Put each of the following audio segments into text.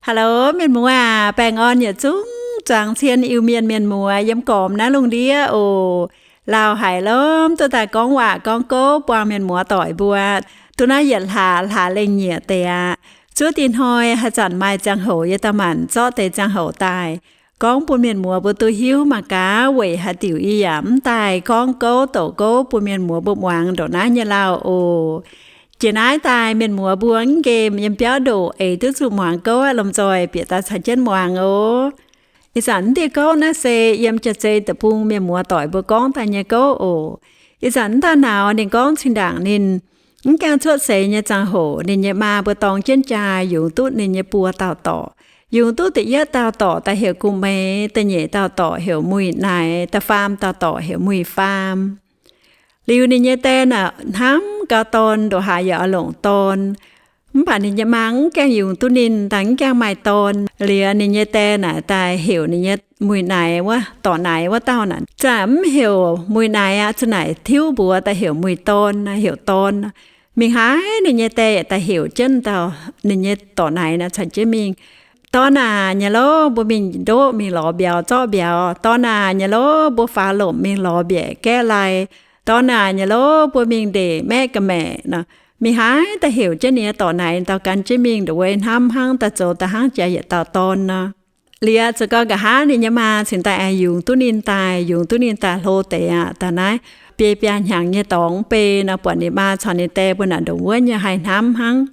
Hello, mienh muoz aac, baengh orn yietc zungv zuangx cien Iu-Mienh mienh muoz yiem gormx naaiv lungh ndiev oc. Lauh haic lorqc, duqv daaih gorngv waac gorngv gouv buangh mienh muoz doic mbuo. Duqv naaiv yietc hlaax, hlaax lengh nyieqc deix aqv. Zuov dih hnoi haaix zanc maaih ziangh hoc yie daaih maanc zorqv deix ziangh hoc daaih gorngv bun mienh muoz mbuo duqv hiuv mangc gaax weic haaix diuc yie yaac mv daaih gorngv gouv douc gouv bun mienh muoz mbuo muangx ndongc naaiv nyei lauh oc. Jiex naaiv daaih mienh muoz mbuo mv nqemh yiem biauv ndoqc eix duqv zuqc muangx gouv aqv, lomh nzoih bieqc daaih caux jienv muangx oc. Ih zanc naaiv dieh gouv naaiv se yiem Jaav-Zei Deic-Bung mienh muoz doic mbuo gorngv daaih nyei gouv oc. Ih zanc naaiv daaih nauz ninh gorngv zinh ndaangc ninh mv gaengh cuotv seix nyei ziangh hoc, ninh nyei maa mbuo dorng jienv jaa yungz duqv ninh nyei buo dauh dorc. Yungz duqv da'yietv dauh dorc daaih heuc Gu Meix, da'nyeic dauh dorc heuc Muic Naix, da'faam dauh dorc heuc Muic Faam. Liuz ninh nyei die naaic hnamv gau dorn, ndongc haaix yaac oix longc dorn. Mv baac ninh nyei maa mv gaengh yungz duqv ninh, daaih mv gaengh maaih dorn. Liuz ninh nyei die naaic daaih heuc ninh nyei Muic Naix wuov, dorc Naix wuov dauh naaic, za'gengh mv heuc Muic Naix aqv, za'naaic tiuv mbuox daaih heuc Muic Dorn, heuc Dorn. Mingh haaix ninh nyei die yaac daaih heuc jienv dauh ninh nyei dorc Naix naaic caux jienv mingh. Dorn aac, nyei lov mbuo mingh ndoqv mingh lorz mbiauz zorqv mbiauz. Dorn aac, nyei lov mbuo faaux lomc mingh lorz mbiaeqc gaeqv lai. Dorn aac, nyei lov mbuo mingh ndeic maeqv ga'maeqc nor. Mingh haaix daaih heuc jienv ninh nyei dorc Naix dauh gan jienv mingh, ndongc wuov hnamv hnangv, daaih zoux daaih hnangv jaax yietc dauh dorn nor. Liuz zoux gau nqa'haav ninh nyei maa cingx daaih aengx yungz duqv ninh daaih, yungz duqv ninh daaih hlo deix aqv. Daaih naaiv biei biaa hnyangx nyei dorngx mv bei nor, buatc ninh maa caux ninh die mbuo naaic ndongc wuov nyei haih hnamv hnangv.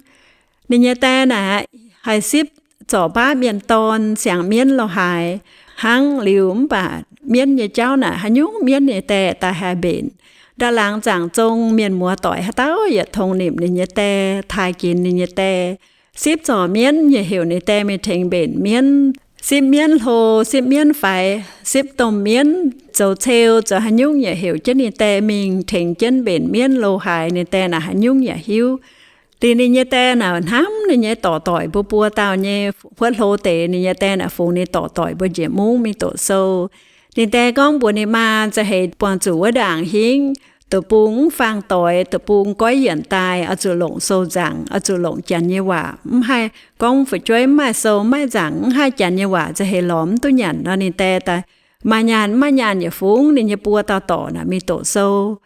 Ninh nyei die naaic haih sipv zorc baav mienh dorn, siang mienv lo haaix hnangv. Liuz mv baac mienv nyei jauv naaic haaix nyungc mienv nyei die daaih haih mbenc. Nda'laangz zaangc zong mienh muoz doic haaix dauh yietc tongx nimc ninh nyei die, taaih ginx ninh nyei die. Sipv zorc mienv yaac heuc ninh die mingh tengx mbenc mienv. Sipv mienv hlo, sipv mienv faix, sipv domh mienv zoux ceu zoux haaix nyungc yaac heuc jienv ninh die mingh tengx jienv mbenc mienv lo haaix, ninh die naaic haaix nyungc yaac hiuv. Liuz ninh nyei die naaic hnamv ninh nyei dorc doic mbuo buo dauh nyei huotv hlo deix, ninh nyei die naaic fungx ninh dorc doic mbuo njiec mungv mingh doqc sou. Ninh die gorngv mbuox ninh maa, za'heix buangh zuqc wuov ndaangc hingv, deic-bung mv faang doix, deic-bung goiv yienc daaih, oix zuqc longc sou nzaangc, oix zuqc longc janx nyei waac, mv haih gorngv fu'jueiv mv maaih sou mv maaih nzaangc, mv haih janx nyei waac za'heix lorz mv duqv nyanc nor. Ninh die daaih maaih nyaanh mv maaih nyaanh yietc fungx ninh nyei buo dauh dorc naaic mingh doqc sou.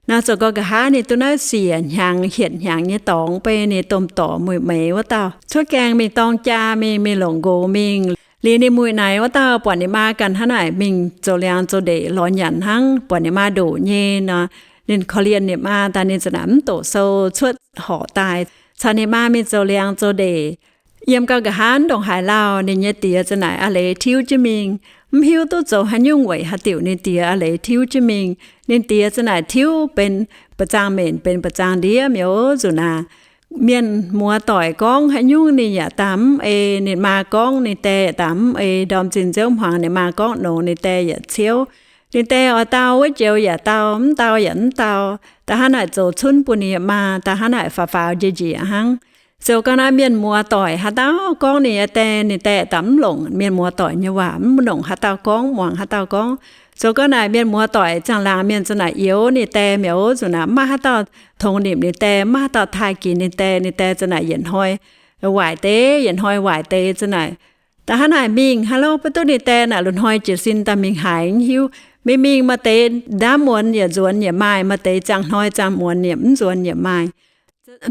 Naaiv zoux gau nqa'haav ninh duqv naaiv siec hnyangx hietc hnyangx nyei dorngx mv bei, ninh domh dorc Muic Meix wuov dauh cuotv gaengh mingh dorng jaa mingh, mingh longc nqox mingh. Liuz ninh Muic Naix wuov dauh buatc ninh maa ganh hnangv naaic mingh zoux liangx zoux ndeic lorz nyanc hnangv, buatc ninh maa ndoqc nyei nor, ninh korv-lienh ninh maa daaih, ninh za'naaic mv doqc sou cuotv horqc daaih caux ninh maa mingh zoux liangx zoux ndeic. Yiem gau nqa'haav ndongc haaix lauh, ninh nyei diex za'naaic a'leiz tiuv jienv mingh. Mv hiuv duqv zoux haaix nyungc weic haaix diuc ninh diex a'leiz tiuv jienv mingh. Ninh diex za'naaic tiuv benx ba'zangh menc, benx ba'zangh ndiev mi'aqv. Nzunc naaic mienh muoz doic gorngv haaix nyungc ninh yaac daaih mv ei, ninh maa gorngv ninh die yaac daaih mv ei. Ndorm zinh nziouv hmuangx ninh maa gorngv nongx ninh die yaac ciouv. Ninh die oix dau wuov joux yaac dau, mv dau yaac mv dau. Da'hnangv naaic zoux cunv bun ninh maa, da'hnangv naaic faaux faaux njiec njiec hnangv. Zoux gau naaiv mienh muoz doic haaix dauh gorngv ninh nyei die, ninh die daaih mv longc mienh muoz doic nyei waac, mv longc haaix dauh gorngv, muangx haaix dauh gorngv. Zoux gau naaic mienh muoz doic ziangh laangz mienh za'naaic youx ninh die mi'aqv. Nzunc naaic mv maaih haaix dauh tongx nimc ninh die, mv maaih haaix dauh taaih ginx ninh die. Ninh die za'naaic yietc hnoi waaic deix, yietc hnoi waaic deix za'naaic. Da'hnangv naaic mingh hnangv lorqc, mv duqv ninh die naaic lungh hnoi jiez sin daaih mingh haaix mv hiuv. Mingh mingh maaih deix ndaamv muonz yaac nzuonx yaac maaih, maaih deix ziangh hnoi ziangh muonz yaac mv nzuonx yaac maaih.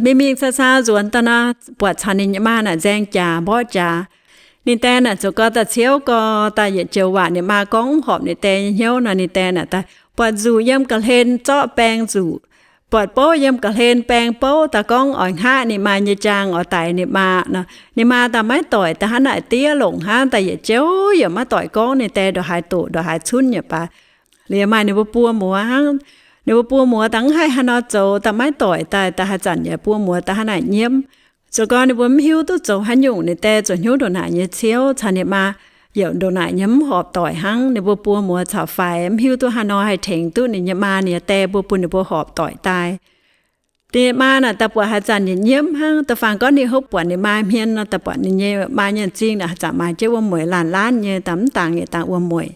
Mingh mingh caa caa nzuonx daaih nor, buatc caux ninh nyei maa naaic nzaeng jaax mborqv jaax. Ninh die naaic zoux gau daaih ciouv gau, daaih yietc joux waac ninh maa gorngv mv horpc ninh die nyei hnyouv nor, ninh die naaic daaih buatc nzuqc yiem ga'hlen zorqv baeng nzuqc, buatc bouv yiem ga'hlen baeng bouv, daaih gorngv oix hngaqv ninh maa nyei jaang, oix daix ninh maa nor. Ninh maa daaih maiv doic, da'hnangv naaic diev longc hnangv, daaih yietc joux yaac maiv doic gorngv ninh die ndongc haaix doqc ndongc haaix cunv nyei baac. Liuz maaih ninh mbuo buo muoz hnangv. Ninh mbuo buo muoz daaih mv haih haaix nor zoux, daaih maiv doic daaih, daaih haaix zanc yaac buo muoz daaih hnangv naaic nyiemv. Zoux gau ninh mbuo mv hiuv duqv zoux haaix nyungc, ninh die zoux hnyouv ndongc naaic nyei ciouv caux ninh maa yaac ndongc naaic nyei mv horpc doic hnangv. Ninh mbuo buo muoz caux faix mv hiuv duqv haaix nor haih tengx duqv ninh nyei maa ninh nyei die mbuo, bun ninh mbuo horpc doic daaih. Ninh maa naaic daaih buatc haaix zanc yietc nyiemv hnangv. Da'faanh gorngv ninh hopv buatc ninh maa hmien nor, daaih buatc ninh nyei maa nyei m'zing naaic haaix zanc maaih jienv wuom-mueic laanh laanh nyei, daaih mv dangx yietc dangx wuom-mueic.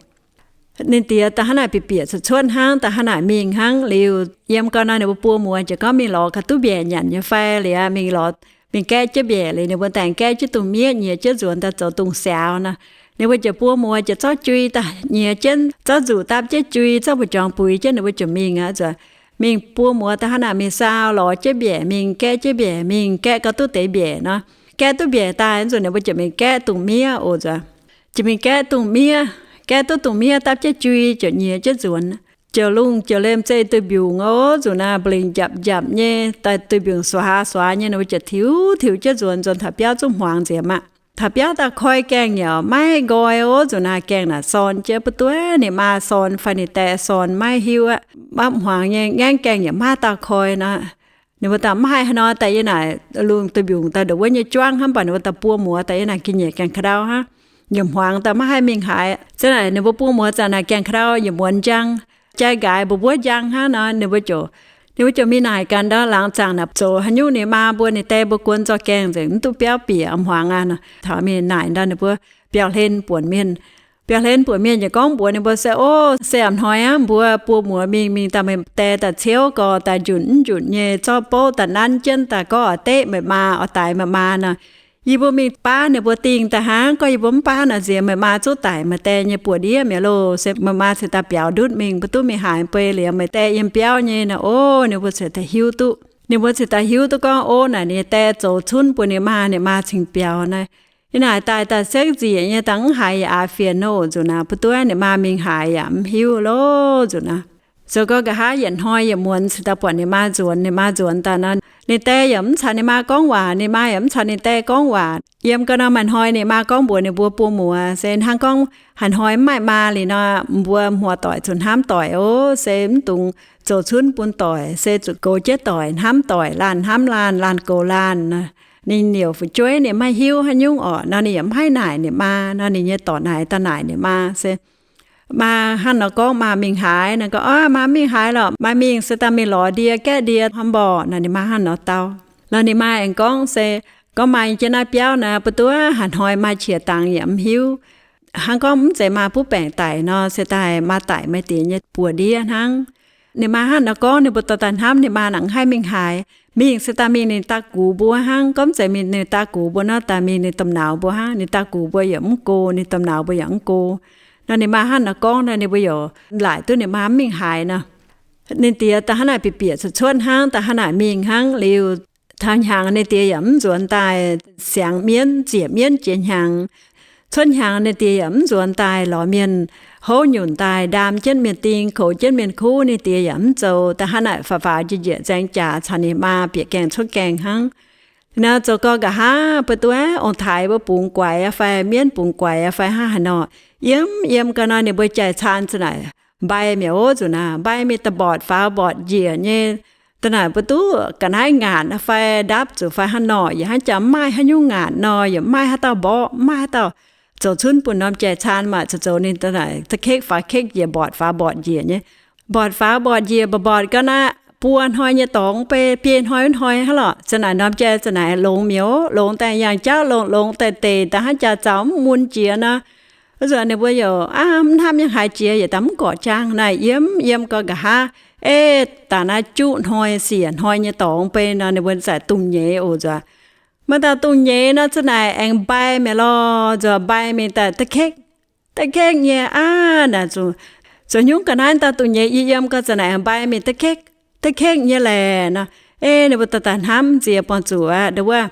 Ninh diex daaih hnangv naaic bieqc bieqc cuotv cuotv hnangv, daaih hnangv naaic mingh hnangv. Liuz yiem gau nor ninh mbuo buo muoz ziouc gorngv mingh lorz ga'duqv mbiaec nyanc nyei fai, liuz mingh lorz mingh gaeqv jienv mbiaeqc liuz, ninh mbuo daaih gaeqv jienv dungz miev nyiex jienv nzuonx daaih zoux dungz siaaux nor. Ninh mbuo ziouc buo muoz ziouc zorqv jui daaih nyiex jienv, zorqv nzuqc dapv jienv jui, zorqv buoz-jongx buix jienv, ninh mbuo ziouc mingh aqv. Nzuonx mingh buo muoz daaih hnangv naaic mingh saau lorz jienv mbiaeqc, mingh gaeqv jienv mbiaeqc, mingh gaeqv gau duqv deix mbiaeqc nor. Gaeqv duqv mbiaeqc daaih nzuonx ninh mbuo ziouc mingh gaeqv dungz miev oc nzuonx. Ziouc mingh gaeqv dungz miev, gaeqv duqv dungz miev dapv jienv jui ziouc nyiex jienv nzuonx. Ziouc lungh ziouc liemh zeih duih mbiungc oc nzuqc naaic, mbu'lingc njapc njapc nyei, daaih duih mbiungc suax suax nyei, ninh mbuo ziouc tiux tiux jienv nzuonx, nzuonx taux biauv zungv hmuangx nzengc aqv. Taux biauv daaih koi gaengh yaac maiv nqoi oc nzuqc naaic, gaengh naaic sorn jienv, mv duqv ninh maa sorn fai ninh die sorn maiv hiuv aqv. Maiv hmuangx nyei, ngaengv gaengh yaac maiv dauh koi nor. Ninh mbuo daaih maiv haih haaix nor, daaih yiem naaic lungh duih mbiungc daaih ndongc wuov nyei juangv hnangv, mv baac ninh mbuo daaih buo muoz daaih yiem naaic ga'nyiec gaengh ka'ndau hnangv. Yaac hmuangx daaih maiv haih mingh haaix. Zanc naaic ninh mbuo buo muoz zanc naaic gaengh ka'ndau yaac muonz njang, jai nqaaix mbuov mbuov njang hnangv nor, ninh mbuo ziouc, ninh mbuo ziouc mingh naaic ganh ndau laangz zaangc naaic zoux haaix nyungc ninh maa mbuo ninh die mbuo guon zorqv gaengh nzengc, mv duqv biauv bieqc, hmuangx aqv nor. Taux mingh naaic ndau ninh mbuo biauv-hlen buonc mienh. Biauv-hlen buonc mienh yaac gorngv mbuox ninh mbuo se, Ov, se a'hnoi aqv, mbuo buo muoz mingh, mingh daaih meih die daaih ciouv gorx daaih njunc mv njunc nyei, zorqv bouv daaih nanv jienv daaih gorngv oix deqv meih maa, oix daix meih maa nor. Yie mbuo mingh baav ninh mbuo dingh daaih hnangv, gorngv yie mbuo mv baav nor nziex meih maa zungv daic meih die nyei buoz-ndiev mi'aqv loh. Se meih maa cingx daaih biaux ndutv mingh, mbuo duqv mingh haaix bei liuz meih die yiem biauv nyei nor. Ov, ninh mbuo cingx daaih hiuv duqv, ninh mbuo cingx daaih hiuv duqv gorngv, ov, naaic ninh die zoux cunv bun ninh maa, ninh maa cingx biaux naaiv. Yiem naaic daaih daaih sekv nzieqc nyei, daaih mv haiz yaac aax fienx nor oc nzuqc naaic, mv duqv ninh maa mingh haaix yaac mv hiuv loh nzuqc naaic. Zoux gau nqa'haav yietc hnoi yietc muonz cingx daaih buatc ninh maa nzuonx. Ninh maa nzuonx daaih nor, ninh die yaac mv caux ninh maa gorngv waac, ninh maa yaac mv caux ninh die gorngv waac. Yiem gau nor maaih hnoi ninh maa gorngv mbuox ninh mbuo buo muoz se, Hnangv gorngv haaix hnoi mv maaih maa liuz nor, mbuo muoz-doic zuqc hnamv doic ov, se mv dungx zoux cunv bun doic, se zuqc goux jienv doic, hnamv doic, laanh hnamv laanh, laanh goux laanh nor. Ninh liouc fu'jueiv ninh maiv hiuv haaix nyungc orqc nor, ninh yaac mv haih naaic ninh maa nor, ninh nyei dorc naaic daaih naaic ninh maa se, Maa hnangv nor gorngv maa mingh haaix? Nor gorngv, Ov, maa mingh haaix lorqc, maa mingh se daaih mingh lorz ndie, gaeqv ndie, hnamv mborqc nor. Ninh maa hnangv nor dau. Nor ninh maa aengx gorngv se, Gorngv maa yiem jienv naaiv biauv naaic, mv duqv haaix hnoi maaih qiex dangx yaac mv hiuv. Hnangv gorngv mv zeiz maa butv baengc daic nor, se daaih maa daic meih diex nyei buoz-ndiev hnangv. Ninh maa hnangv nor gorngv, ninh mbuo dorh daaih hnamv ninh maa nangc mv haih mingh haaix. Mingh se daaih mingh ninh daa gux mbuo hnangv. Gorngv mv zeiz mingh ninh daa gux mbuo nor, daaih mingh ninh domh nauz mbuo hnangv. Ninh daa gux mbuo yaac mv go, ninh domh nauz mbuo yaac mv go. Nor ninh maa hnangv nor gorngv nor, ninh mbuo yaac laaic duqv ninh maa mv mingh haaix nor. Ninh diex daaih hnangv naaic bieqc bieqc cuotv cuotv hnangv, daaih hnangv naaic mingh hnangv liuz, taux hnyangx ninh diex yaac mv nzuonx daaih siangx mienv, ziec mienv jiex hnyangx. Cuotv hnyangx ninh diex yaac mv nzuonx daaih lorz mienh houv nyunc daaih ndaam jienv mienh ding, koux jienv mienh kuv, ninh diex yaac mv zoux. Daaih hnangv naaic faaux faaux njiec njiec nzaeng jaax caux ninh maa bieqc gaengh cuotv gaengh hnangv. Nor zoux gau nqa'haav mbuo duqv ong-taaix mbuo bungx guaix fai mienv bungx guaix fai hnangv haaix nor, yiem yiem gau nor ninh mbuo jai-caan za'naaic mbai mi'aqv oc nzuqc naaic, mbai mingh da'mbortc faaux mbortc njiec nyei. Da'naaic mbuo duqv ga'naaiv ngaatc fai ndapv zuqc fai hnangv nor, yaac hnangv jaax mv maaih haaix nyungc ngaatc nor, yaac mv maaih haaix dauh mborqv, mv maaih haaix dauh zoux cunv bun norm jai-caan maah, zoux zoux ninh da'naaic da'kekv faaux kekv njiec, mbortc faaux mbortc njiec nyei. Mbortc faaux mbortc njiec, mbortc mbortc gau naaic, buo hnoi nyei dorngx bei, biei hnoi wuov hnoi hnangv lorqc, za'naaic norm jai za'naaic longx mi'aqv oc, longx daaih yangh jauv longx, longx daaih deic daaih hnangv jaax zaux mv mun jiex nor. Wuov nzunc ninh mbuo yaac aav mv hnamv nyei haaix jiex, yietc daaih mv gorqv jaang naaic, yiem yiem gau nqa'haav, ei, daaih naaiv juqv hnoi siec hnoi nyei dorngx bei nor, ninh mbuo zaqc dungz nyeiz oc nzuqc. Maaih dauh dungz nyeiz nor, za'naaic aengx mbai mi'aqv lorh nzuqc, mbai mingh daaih da'kekv, da'kekv nyei aav, naaic zuqc, zoux nyungc ga'naaiv dauh dungz nyeiz yiem yiem gau za'naaic aengx mbai mingh da'kekv, da'kekv nyei laeh nor. Ei, ninh mbuo daaih daaih hnamv nziex buangh zuqc aqv, ndo wuov,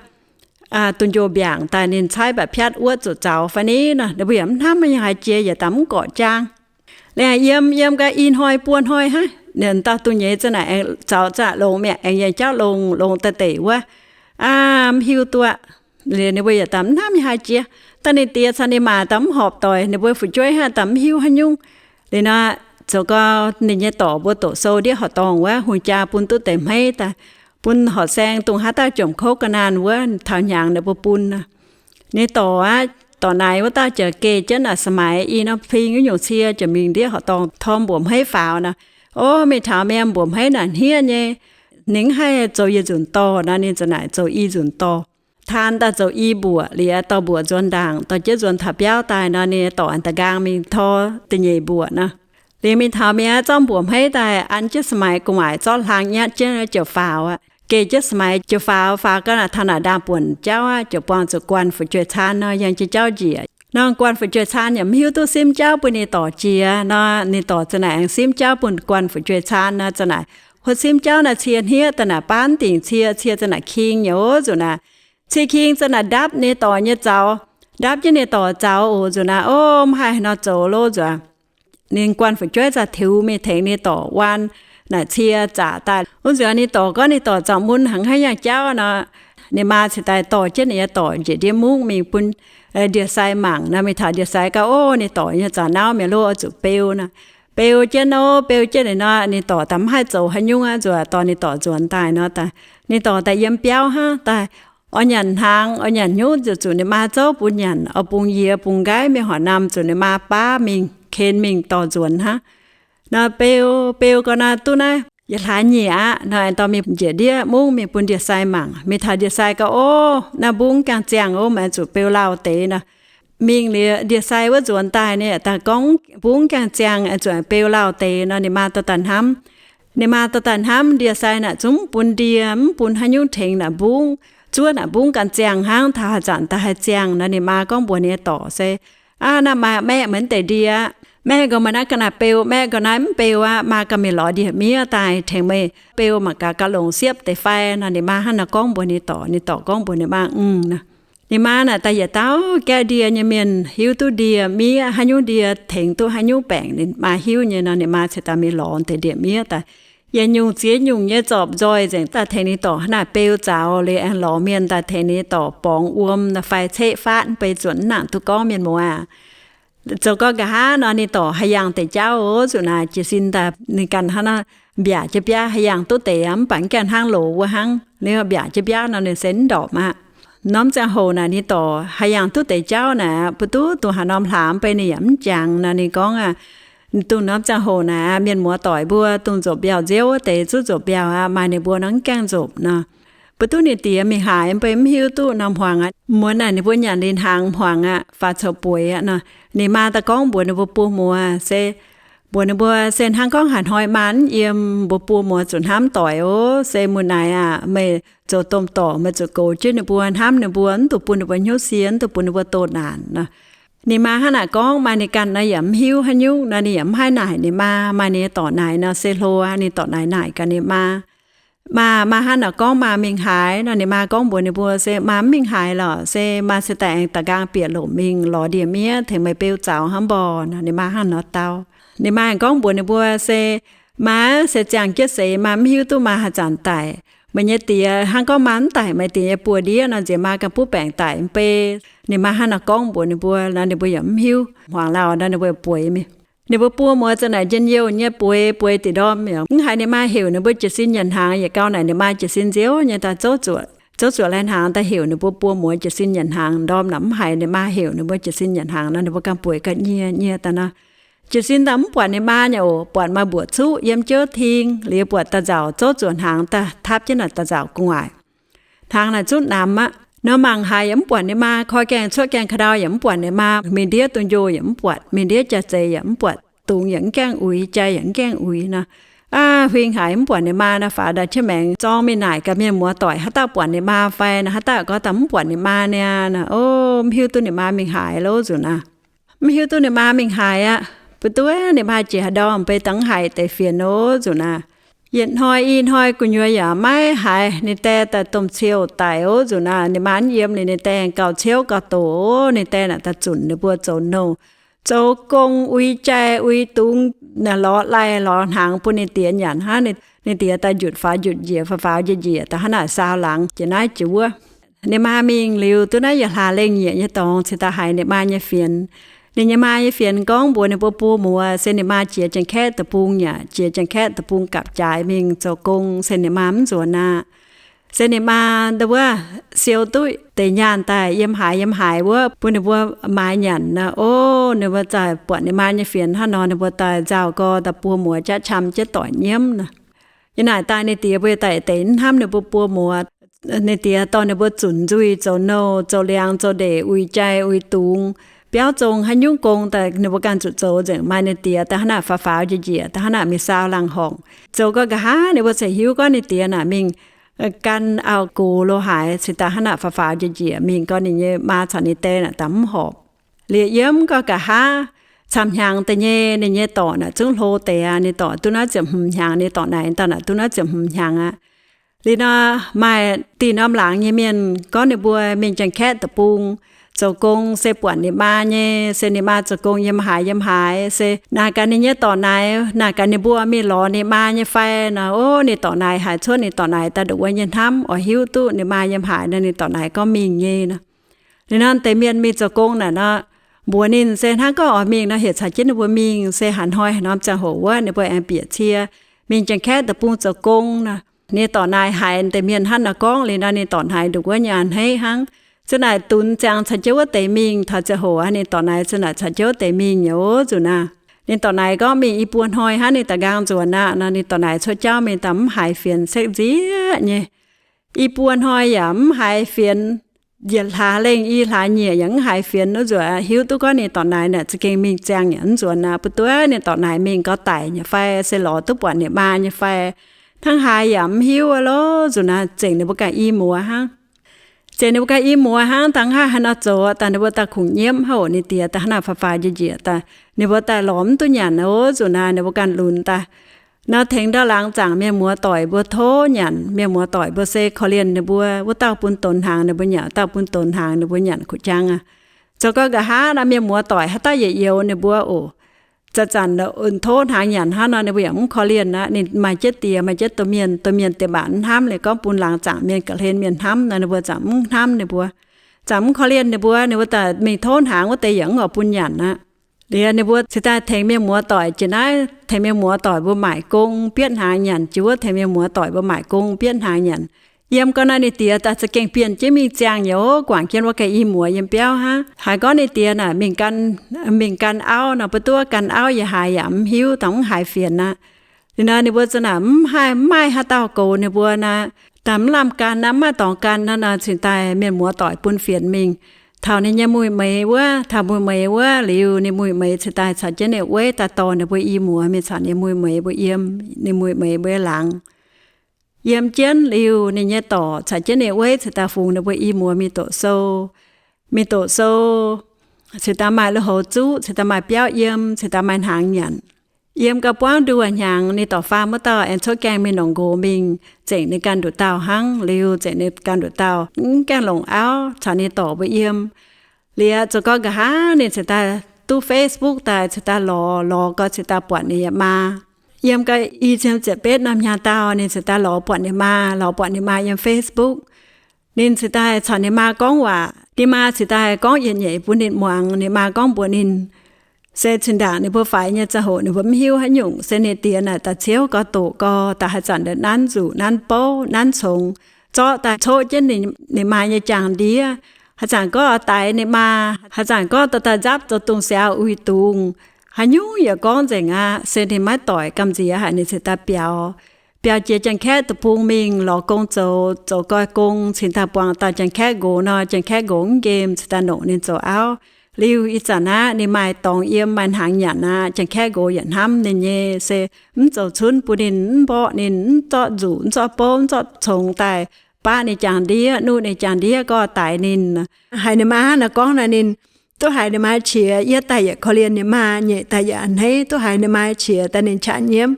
dunh njoh mbiaangc daaih ninh caaiv mba'piatv wuov zuqc zaux fai ni nor, ninh mbuo yaac mv hnamv nyei haaix jiex, yietc daaih mv gorqv jaang. Liuz yiem yiem gau i hnoi buo hnoi hnangv, ninh dauh dungz nyeiz za'naaic aengx zaux zaqc longx mi'aqv, aengx yangh jauv longx, longx daaih deic wuov, aav, mv hiuv duqv. Liuz ninh mbuo yietc daaih mv hnamv nyei haaix jiex. Daaih ninh diex caux ninh maa daaih mv horpc doic, ninh mbuo fu'jueiv hnangv daaih mv hiuv haaix nyungc. Liuz nor, zoux gau ninh nyei dorc mbuo doqc sou ndiev horqc dorngh wuov, hungh jaa bun duqv deix hmeiv daaih, bun horqc saeng dongh haaix dauh jomc kouv ga'naanh wuov, taux hnyangx ninh mbuo bun nor. Ninh dorc aqv, dorc naaic wuov dauh ziouc geh jienv naaic สมัย i norm ping wuov nyungc cie ziouc mingh ndiev horqc dorngh tor mbuoqc hmeiv faaux nor. Ov, mingh taux mienh mbuoqc hmeiv naaic hniev nyei, ninh mv haih zoux yietc nzunc dorh nor, ninh za'naaic zoux i nzunc dorh. Taan daaih zoux i mbuoqc liuz, dorh mbuoqc nzuonx ndaangc, dorh jienv nzuonx taux biauv daaih nor, ninh dorc aengx da'nqaang mingh tor da'nyeic mbuoqc nor. Liuz mingh taux mienh zorqv mbuoqc hmeiv daaih an jienv สมัย gu'nguaaic zorqv hlang nyatv jienv ziouc faaux aqv. geh jienv สมัย ziouc faaux, faaux gau naaic taux naaic ndaangh buonc jauv aqv, ziouc buangh zuqc guanh fu'jueiv caan nor, yangh jienv jauv njiec. Nor guanh fu'jueiv caan yaac mv hiuv duqv simv jauv bun ninh dorc jiex nor, ninh dorc za'naaic aengx simv jauv bun guanh fu'jueiv caan nor, za'naaic huotv simv jauv naaic cie hniev daaih naaic baav dingc cie, cie za'naaic king nyei oc nzuqc naaic. Cie king za'naaic ndapv ninh dorc nyei zaux, ndapv jienv ninh dorc zaux oc nzuqc naaic. O, mv haih nor zoux loh nzuqc. Ninh guanh fu'jueiv za'tiux mingh tengx ninh dorc waan naaic cie zaqc daaih. Wuov nzunc ninh dorc gorngv ninh dorc zaux mun haic, haiz yangh jauv nor, ninh maa cingx daaih dorh jienv ninh nyei dorc njiec ndiev mungv mingh bun ndie-sai mangc nor. Mingh taux ndie-sai gau, o, ninh dorc nyei zaux nauv mi'aqv loh, oix zuqc beu nor. Beu jienv nor, beu jienv liuz nor, ninh dorc daaih mv haih zoux haaix nyungc aqv, nzuqc dorh ninh dorc nzuonx daaih nor, ninh dorc daaih yiem biauv hnangv daaih. Oix nyanc hnaangx, oix nyanc nyungc, zuqc zuqc ninh maa zouv bun nyanc. Oix bungx yie bungx nqaiv mingh horc namh, zuqc ninh maa baav mingh ken mingh dorh nzuonx hnangv. Nor beu, beu gau naaiv duqv naaiv yietc hlaax nyieqc aqv nor, dorh mingh njiec ndiev mungv mingh bun ndie-sai mangc. Mingh taux ndie-sai gau, o, naaiv mbungv gaengh ziangh oc, maiv zuqc beu lauh deix nor. Mingh liuz ndie-sai wuov nzuonx daaih, ninh daaih gorngv mbungv gaengh ziangh, zuqc beu lauh deix nor, ninh maa dorh daaih hnamv. Ninh maa dorh daaih hnamv ndie-sai naaic zungv mv bun ndie, mv bun haaix nyungc tengx naaic mbungv, zuov naaic mbungv ganh ziangh hnangv, taux haaix zanc daaih haih ziangh nor. Ninh maa gorngv mbuox ninh nyei dorc se, Aav, naaiv maa maeqv meih mv deix ndie aqv. Maeqv gau meih naaiv ga'naaiv beu, maeqv gau naaiv mv beu aqv. Maa ganh mingh lorz ndie-miev daaih tengx meih beu mangc gaax gauh longc siepv deix fai nor. Ninh maa hnangv naaiv gorngv mbuox ninh dorc, ninh dorc gorngv mbuox ninh maa, Ungh nor. Ninh maa naaic daaih yietc dauh gaeqv ndie nyei mienh, hiuv duqv ndie-miev haaix nyungc, ndie tengx duqv haaix nyungc baengc ninh maa hiuv nyei nor. Ninh maa cingx daaih mingh lorz deix ndie-miev daaih, yietc nyungc ziex nyungc nyei zorpc nzoih nzengc daaih tengx ninh dorc hnangv naaic beu zaux liuz, aengx lorz mienh daaih tengx ninh dorc borngz wuom nor fai ceqv faatv mv bei zuotc mv nangc duqv gorngv mienh muoz aac. Zoux gau nqa'haav nor, ninh dorc haih yangh deix jauv oc nzuqc naaic. Jiez sin daaih ninh ganh hnangv naaiv mbiaac jienv biaav haih yangh duqv deix aqv, mv baac mv gaengh hnangv loz wuov hnangv. Ninh mbiaac jienv biaav nor ninh se mv ndorpc aqv. Norm ziangh hoc naaic ninh dorc haih yangh duqv deix jauv naaic, mbuo duqv dongh haaix norm hlaax mv bei ninh yaac mv jangx nor. Ninh gorngv aqv, dongh norm ziangh hoc naaic mienh muoz doic mbuo dongh nzopc mbiauh nziouv wuov deix zuqv nzopc mbiauh aqv, maaih ninh mbuo nor mv gaengh nzopc nor. Mbuo duqv ninh diex mingh haaix mv bei mv hiuv duqv nor. Hmuangx aqv, muonz naaic ninh mbuo nyanc liuz hnaangx hmuangx aqv, faaux coux bueix aqv nor, ninh maa daaih gorngv mbuox ninh mbuo buo muoz se, mbuox ninh mbuo se, Hnangv gorngv haaix hnoi maa mv yiem, mbuo buo muoz zuqc hnamv doic oc. Se muoz naaic aac, meih zoux domh dorc meih zuqc goux jienv ninh mbuo, hnamv ninh mbuo, mv dungx bun ninh mbuo hnyouv sie, mv dungx bun ninh mbuo doh naanc nor. Ninh maa hnangv naaic gorngv, maaih ninh ganh nor yaac mv hiuv haaix nyungc nor, ninh yaac mv haih naaic ninh maa. Maaih ninh nyei dorc naaic nor se hlo aqv, ninh dorc naaic naaic gaax ninh maa, Maa, maa hnangv naaic gorngv maa mingh haaix nor? Ninh maa gorngv mbuox ninh mbuo se, Maa mv mingh haaix lorqc, se maa se daaih aengx da'nqaang bieqc lomc mingh lorz ndie-miev tengx meih beu zaux hnangv mborqc nor. Ninh maa hnangv nor dau. Ninh maa aengx gorngv mbuox ninh mbuo se, Maa se ziangh jienv seix, maa mv hiuv duqv maa haaix zanc daic. Meih nyei diex, hnangv gorngv maa mv daic, meih diex nyei buoz-ndiev nor, nziex maa ganh butv baengc daic mv bei. Ninh maa hnangv naaic gorngv mbuox ninh mbuo nor, ninh mbuo yaac mv hiuv. Hmuangx lauh nor, ninh mbuo bueix mingh. Ninh mbuo buo muoz za'naaic njien-youh nyei bueix, bueix diqc ndorm yaac mv haiz ninh maa heuc ninh mbuo jiez sin nyanc hnaangx. Yietc gau naaic ninh maa jiez sin nziouv nyei daaih zouv zuoqc, zouv zuoqc laih hnaangx daaih heuc ninh mbuo buo muoz jiez sin nyanc hnaangx. Ndorm naaic mv haiz ninh maa heuc ninh mbuo jiez sin nyanc hnaangx nor, ninh mbuo ganh bueix ganh nyie, nyie daaih nor. Jiez sin daaih mv buatc ninh maa nyei oc. Buatc maaih mbuoqc cuqv yiem jiouv ting liuz, buatc da'nzauc zouv zuoqc hnaangx daaih tapv jienv naaic da'nzauc gu'nguaaic. Hnaangx naaic zutv namx aqv. Nor mangc haaix yaac mv buatc ninh maa. Koi gaengh cuotv gaengh ka'ndau yaac mv buatc ninh maa. Mingh ndiev dunh njoh yaac mv buatc. Mingh ndiev jaa-zeih yaac mv buatc. Dungz yaac mv gaengh uix, jai yaac mv gaengh uix nor. Aav, huing haic mv buatc ninh maa nor, faaux daaih qiex maengx zorng mingh naaic gaax mienh muoz doic, Haaix dauh buatc ninh maa fai nor? Haaix dauh gorngv daaih mv buatc ninh maa niaa nor. O, mv hiuv duqv ninh maa mingh haaix loh nzunc naaic. Mv hiuv duqv ninh maa mingh haaix aqv. Mbuo duqv ninh maa jiex haaix ndau mv bei dangv haiz deix fienx oc nzunc naaic. Yietc hnoi i hnoi gu'nyuoz yaac maiv haiz. Ninh dae daaih domh ciouh daic oc nzunc naaic. Ninh maa mv yiem liuz ninh dae gauh ciouv gauh doqc oc. Ninh dae naaic daaih zunc ninh mbuo zoux nouh, zoux gong, uix jai, uix dungz, lorz laih lorz hnaangx bun ninh diex nyanc hnangv. Ninh diex daaih njutc faaux njutc njiec, faaux faaux njiec njiec, daaih hnangv naaic saau laangz jiex naaiv jiex wuov. Ninh maa mingh liuz duqv naaiv yietc hlaax lengh nyieqc nyei dorngx cingx daaih haiz ninh maa nyei fienx. Ninh nyei maa nyei fienx gorngv mbuox ninh mbuo buo muoz se ninh maa jiex Janx-Kaeqv deic-bung yaac, jiex Janx-Kaeqv deic-bung gapv-jaaix mingh zoux gong, se ninh maa mv nzuonx aqv. Se ninh maa ndau wuov siou duqv deix nyaanh daaih yiem haaix yiem haaix wuov bun ninh mbuo maaiz nyanc nor. O, ninh mbuo zaaih buatc ninh maa nyei fienx hnangv nor, ninh mbuo daaih nzauh gorx daaih buo muoz jatv qam jienv doic nyiemv nor. Yiem naaic daaih ninh diex mbuo daaih deix mv hnamv ninh mbuo buo muoz. Ninh diex dorh ninh mbuo zunc nzuih zoux nouh, zoux liangx, zoux ndeic, uix jai, uix dungz, biauv zong, haaix nyungc gong daaih ninh mbuo ganh zuqc zoux nzengc. Maaih ninh diex daaih hnangv naaic faaux faaux njiec njiec, daaih hnangv naaic mingh saau laangh horngc. Zoux gau nqa'haav ninh mbuo ziouc hiuv gorngv ninh diex naaic mingh gan auv-gox lo haaix, cingx daaih hnangv naaic faaux faaux njiec njiec mingh, gorngv ninh nyei maa caux ninh die naaic daaih mv horpc. Liuz yiem gau nqa'haav camv-hnyangx deix nyei, ninh nyei dorc naaic zungv hlo deix aqv. Ninh dorc duqv naaiv ziepc hmz hnyangx, ninh dorc naaic daaih naaic duqv naaiv ziepc hmz hnyangx aqv. Liuz nor, maaih dih norm laangz nyei mienh gorngv ninh mbuo mingh Janx-Kaeqv deic-bung zoux gong, se buatc ninh maa nyei, se ninh maa zoux gong yiem haaix yiem haaix, se naaic gaax ninh nyei dorc naaic, naaic gaax ninh mbuo mingh lorz ninh maa nyei fai nor. Ov, ninh dorc naaic haiz cuotv ninh dorc naaic daaih ndongc wuov nyei hnamv, oix hiuv duqv ninh maa yiem haaix nor, ninh dorc naaic gorngv mingh nyei nor. Liuz nor, deix mienh mingh zoux gong naaic nor, mbuox ninh se hnangv gorngv oix mingh nor, heuc caux jienv ninh mbuo mingh, se haaix hnoi haaix norm ziangh hoc wuov ninh mbuo aengx bieqc cie mingh Janx-Kaeqv deic-bung zoux gong nor. Ninh dorc naaic haiz deix mienh hnangv naaiv gorngv liuz nor, ninh dorc naaic ndongc wuov nyei a'hneiv hnangv. Ziouc naaic dunx ziangx caux jienv wuov deix mingh. Taux ziangh hoc aqv, ninh dorc naaic ziouc naaic caux jienv wuov deix mingh nyei. Ov, nzunc naaic, ninh dorc naaic gorngv mingh i buo hnoi hnangv ninh daaih nqaang nzuonx aqv nor. Ninh dorc naaic cuotv jauv mingh daaih mv haiz fienx, sekv nzieqv nyei. I buo hnoi yaac mv haiz fienx. Yietc hlaax lengh i hlaax nyieqc yaac mv haiz fienx. Wuov nzunc hiuv duqv gorngv ninh dorc naaic naaic za'gengh mingh ziangh yaac mv nzuonx aqv. Bun duqv ninh dorc naaic mingh gauh daic nyei fai, se lorz duqv buatc ninh maa nyei fai, hnangv haaix yaac mv hiuv aqv lorqc. Nzunc naaic zengc ninh mbuo ganh i muoz hnangv. Zengc ninh mbuo ganh i muoz hnangv, dangh haaix haaix nor zoux daaih, ninh mbuo daaih kungx nyiemv haic. Ninh diex daaih hnangv naaic faaux faaux njiec njiec daaih, ninh mbuo daaih lorz mv duqv nyanc. Ov, nzunc naaic ninh mbuo ganh lunx daaih nor, tengx ndau laangz zaangc mienh muoz doic mbuo tov nyanc. Mienh muoz doic mbuo se korv-lienh ninh mbuo, wuov dauh bun donx hnaangx ninh mbuo nyanc, wuov dauh bun donx hnaangx ninh mbuo nyanc kuv jangv aqv. Zoux gau nqa'haav nor, mienh muoz doic haaix dauh yietc youz ninh mbuo oc. Zanc-zanc tov hnaangx nyanc hnangv nor, ninh mbuo yaac mv korv-lienh aqv. Ninh maaih jienv diex maaih jienv domh mienh, domh mienh diex baac mv hnamv. Ninh gorngv bun laangz zaangc mienh ga'hlen mienh hnamv nor, ninh mbuo zaangc mv hnamv ninh mbuo, zaangc mv korv-lienh ninh mbuo. Ninh mbuo daaih mingh tov hnaangx wuov deix yaac mv oix bun nyanc aqv. Liuz ninh mbuo cingx daaih tengx mienh muoz doic jiex naaiv, tengx mienh muoz doic mbuo maaic gong bieqc hnaangx nyanc. Jiex wuov tengx mienh muoz doic mbuo maaic gong bieqc hnaangx nyanc. Yiem gau naaiv ninh diex daaih za'gengh bienh jienv mingh ziangh nyei ov, guangc jienv wuov ganh i muoz yiem biauv hnangv. Haiz gorngv ninh diex naaic mingh gan, mingh gan auv nor, bun duqv gan auv yaac haiz yaac mv hiuv, dangh mv haiz fienx aqv. Liuz nor ninh mbuo za'naaic mv haih, mv maaih haaix dauh goux ninh mbuo nor, daaih mv lamh gan aqv, mv maaih dorngx gan nor, nor cingx daaih mienh muoz doic bun fienx mingh. Taux ninh nyei muic-meix wuov, taux muic-meix wuov liuz, ninh muic-meix cingx daaih caux jienv ninh weiv daaih dorh ninh mbuo i muoz mingh caux ninh muic-meix mbuo yiem, ninh muic-meix mbuo laangz. Yiem jienv liuz, ninh nyei dorc caux jienv ninh weiv cingx daaih fungx ninh mbuo i muoz mingh doqc sou. Mingh doqc sou, cingx daaih maaih lui-houx zuqv, cingx daaih maaih biauv yiem, cingx daaih maaih hnaangx nyanc. Yiem gau buangv nduoh hnyangx, ninh dorc faam wuov dauh aengx cuotv gaengh mingh longc nqox mingh, zengc ninh ganh nduqc dauh hnangv. Liuz zengc ninh ganh nduqc dauh mv gaengh longc auv caux ninh dorc mbuo yiem. Liuz zoux gau nqa'haav ninh cingx daaih duqv Facebook daaih, cingx daaih lorz, lorz gau cingx daaih buatc ninh nyei maa. Yiem gau i cin ziepc betv norm hnyangx dauh ninh cingx daaih lorz buatc ninh maa, lorz buatc ninh maa yiem Facebook. Ninh cingx daaih caux ninh maa gorngv waac. Ninh maa cingx daaih gorngv yietc nyeic bun ninh muangx. Ninh maa gorngv mbuox ninh, se zinh ndaangc ninh mbuo faix nyei ziangh hoc ninh mbuo mv hiuv haaix nyungc, se ninh diex naaic daaih ciouv gau, doqc gau, daaih haaix zanc nanv nzuqc, nanv bouv, nanv congx, zorqv daaih coqv jienv ninh maa nyei jaang-ndiev. Haaix zanc gorngv oix daix ninh maa, haaix zanc gorngv dorh daaih nzapv zoux dungz siaaux uix dungz, haaix nyungc yaac gorngv nzengc aqv. Se ninh maiv doic, gamh nziex haic, ninh cingx daaih biaux. Biaux jiex Janx-Kaeqv deic-bung mingh lorz gong zoux, zoux goi gong, cingx daaih buangh dauh Janx-Kaeqv nqox nor, Janx-Kaeqv nqox mv nqemh, cingx daaih longc ninh zoux auv. Liuz ih zanc aqv, ninh maaih dorngx yiem, maaih hnaangx nyanc aqv, Janx-Kaeqv nqox yietc hnamv ninh nyei, se mv zoux cunv bun ninh, mv mborqv ninh, mv zorqv nzuqc, mv zorqv bouv, mv zorqv congx daaih baqv ninh jaang-ndiev, nuqv ninh jaang-ndiev gorngv daix ninh. Haiz ninh maa hnangv naaiv gorngv nor, ninh duqv haiz ninh maa qiex, yietv daaih yietc korv-lienh ninh maa, nyeic daaih yietc a'hneiv, duqv haiz ninh maa qiex daaih ninh qaqv nyiemv.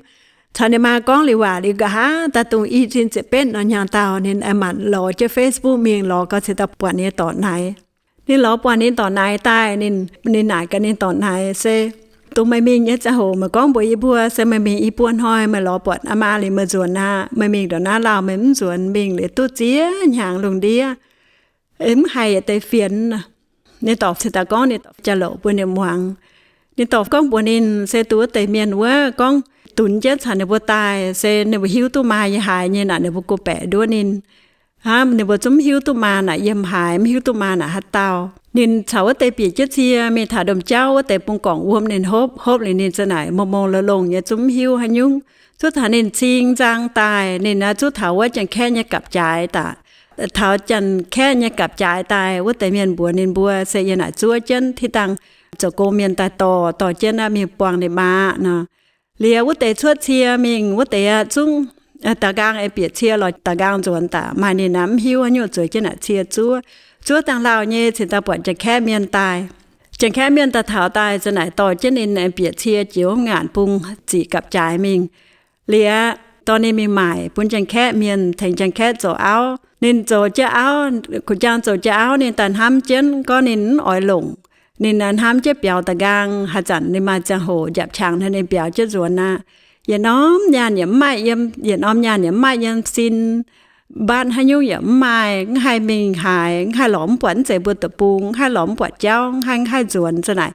Caux ninh maa gorngv liuz waac liuz nqa'haav daaih dongh i cin ziepc betv norm hnyangx dauh ninh aengx manc lorz jienv Facebook mingh, lorz gau cingx daaih buatc ninh nyei dorc naaic. Ninh lorz buatc ninh dorc naaic daaih, ninh, ninh naaic gaax ninh dorc naaic, se dongh meih mingh nyei ziangh hoc meih gorngv mbuox yie mbuo, se meih mingh i buo hnoi meih lorz buatc aa maa liuz meih nzuonx aqv. Meih mingh ndongc naaiv lauh meih mv nzuonx, mingh liuz duqv ziex hnyangx lungh ndiev, mv haiz yietc deix fienx. Ninh dorc cingx daaih gorngv ninh dorc jaa-louc bun ninh muangx. Ninh dorc gorngv mbuox ninh, se dongh wuov deix mienh wuov gorngv dunx jienv caux ninh mbuo daaih, se ninh mbuo hiuv duqv maa yiem haaix nyei naaic, ninh mbuo go baeqc nduov ninh. Hnangv ninh mbuo zungv mv hiuv duqv maa naaic yiem haaix, mv hiuv duqv maa naaic haaix dauh. Ninh caux wuov deix bieqc jienv cie mingh taux domh jauv, wuov deix bungx gorngc wuom ninh hopv. Hopv liuz ninh za'naaic mongh mongh longx-longx nyei, zungv mv hiuv haaix nyungc. Zuov taux ninh cing nzang daaih, ninh naaiv zuov taux wuov Janx-Kaeqv nyei gapv-jaaix daaih. Taux Janx-Kaeqv nyei gapv-jaaix daaih, wuov deix mienh mbuox ninh mbuo, se yie naaic zuov jienv, tiv dangh zoux gong mienh daaih dorh, dorh jienv aqv, mingh buangh ninh maa aqv nor. Liuz wuov deix cuotv cie mingh, wuov deix aqv zungv Da'nqaang aengx bieqc cie lorz da'nqaang nzuonx daaih, maaih ninh naaic mv hiuv haaix nyungc zueiz jienv naaic cie zuov. Zuov dangh lauh nyei cingx daaih buatc Janx-Kaeqv mienh daaih. Janx-Kaeqv mienh daaih taux daaih za'naaic dorh jienv ninh bieqc cie jiex wuov ngaanc bung ziqc gapv-jaaix mingh. Liuz, dorh ninh mingh maaic bun Janx-Kaeqv mienh tengx Janx-Kaeqv zoux auv. Ninh zoux jienv auv, kuv jaang zoux jienv auv, ninh daaih hnamv jienv gorngv ninh mv oix longc. Ninh hnamv jienv biaux da'nqaang, haaix zanc ninh maaih ziangh hoc njapc qangx ninh biaux jienv nzuonx aqv. Yietc norm nyaanh yaac mv maaih yiem, yietc norm nyaanh yaac mv maaih yiem sin, mbaatv haaix nyungc yaac mv maaih, mv haih mingh haaix, mv haih lorz mv buatc mv zeiz mbuo deic-bung, mv haih lorz mv buatc jauv, mv haih, mv haih nzuonx za'naaic.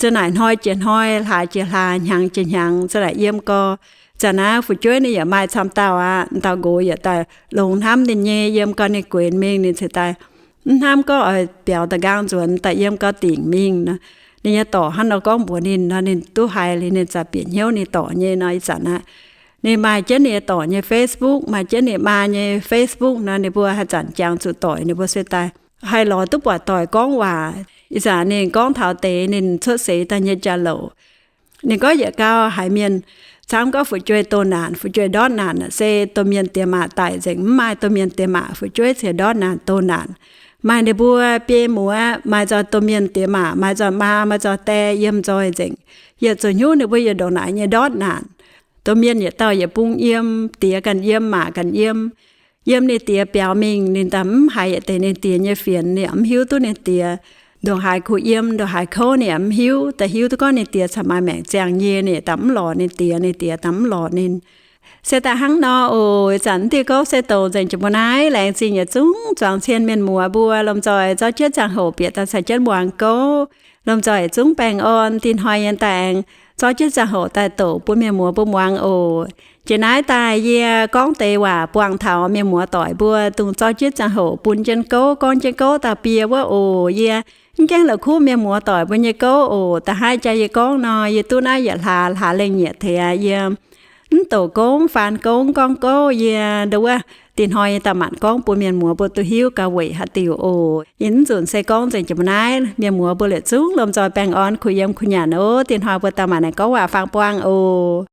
Za'naaic hnoi jiex hnoi, hlaax jiex hlaax, hnyangx jiex hnyangx, za'naaic yiem gau. Zanc naaiv fu'jueiv ninh yaac maaih camv dauh aqv. Dauh nqox yaac daaih longx hnamv ninh nyei, yiem gau ninh guenx mingh, ninh cingx daaih mv hnamv gorngv oix biaux da'nqaang nzuonx, daaih yiem gau dingc mingh nor. Ninh nyei dorc hnangv nor gorngv mbuox ninh nor, ninh duqv haiz liuz ninh za'gengh bieqc hnyouv ninh dorc nyei nor. Ih zanc aqv, ninh maaih jienv ninh nyei dorc nyei Facebook, maaih jienv ninh maa nyei Facebook nor, ninh mbuo haaix zanc jangx zuqc doic ninh mbuo se daaih haih lorz duqv buatc doic gorngv waac. Ih zanc ninh gorngv taux deix ninh cuotv seix daaih nyei jauv-louc. Ninh gorngv yietc gau haiz mienh camv gorngv fu'jueiv doh naanc, fu'jueiv ndortv naanc aqv, se domh mienh diex maac daic nzengc, mv maaih domh mienh diex maac, fu'jueiv cingx ndortv naanc doh naanc. Maaih ninh mbuo biei muoz maaih nzoih domh mienh diex maac, maaih nzoih maa, maaih nzoih die yiem nzoih nzengc. Yietc zuqc hnyouv ninh mbuo yietc ndongc naaic nyei ndortv naanc. Domh mienh yietc dauh yietc bung yiem, diex ganh yiem, maac ganh yiem. Yiem ninh diex biaux mingh, ninh daaih mv haiz yietc deix ninh diex nyei fienx, ninh yaac mv hiuv duqv ninh diex ndongc haaix kuh yiem, ndongc haaix kouv ninh yaac mv hiuv. Daaih hiuv duqv gorngv ninh diex caux maaih maengc ziangh nyei, ninh daaih mv lorz ninh diex, ninh diex daaih mv lorz ninh. Se daaih hnangv nor oc. Ih zanc diuh gouv se douc nzengc jiex mbuo naaiv. Laengz zingh yietc zungv zuangx cien mienh muoz mbuo lomh nzoih zorqv jienv ziangh hoc bieqc daaih caux jienv muangx gouv. Lomh nzoih yietc zungv baengh orn, dinh hnoi yie daaih aengx zorqv jienv ziangh hoc daaih douc bun mienh muoz mbuo muangx oc. Jiex naaiv daaih yie gorngv deix waac buangh taux mienh muoz doic mbuo dongh zorqv jienv ziangh hoc bun jienv gouv, gorngv jienv gouv dauh biei wuov oc. Yie mv gaengh la'kuqv mienh muoz doic mbuo nyei gouv oc. Da'haaix jaax yie gorngv nor, yie duqv naaiv yietc hlaax, hlaax lengh nyieqc tengx yie mv douc gouv, mv faan gouv, mv gorngv gouv. Yie ndo wuov dinh hnoi yie daaih manc gorngv bun mienh muoz mbuo duqv hiuv gauh weic haaix diuc oc. Yie mv nzunc se gorngv nzengc jiex mbuo naaiv. Mienh muoz mbuo yietc zungv lomh nzoih baengh orn, kuh yiem kuh nyanc oc. Dinh hnoi mbuo daaih manc naaic gorngv waac faang buangh oc.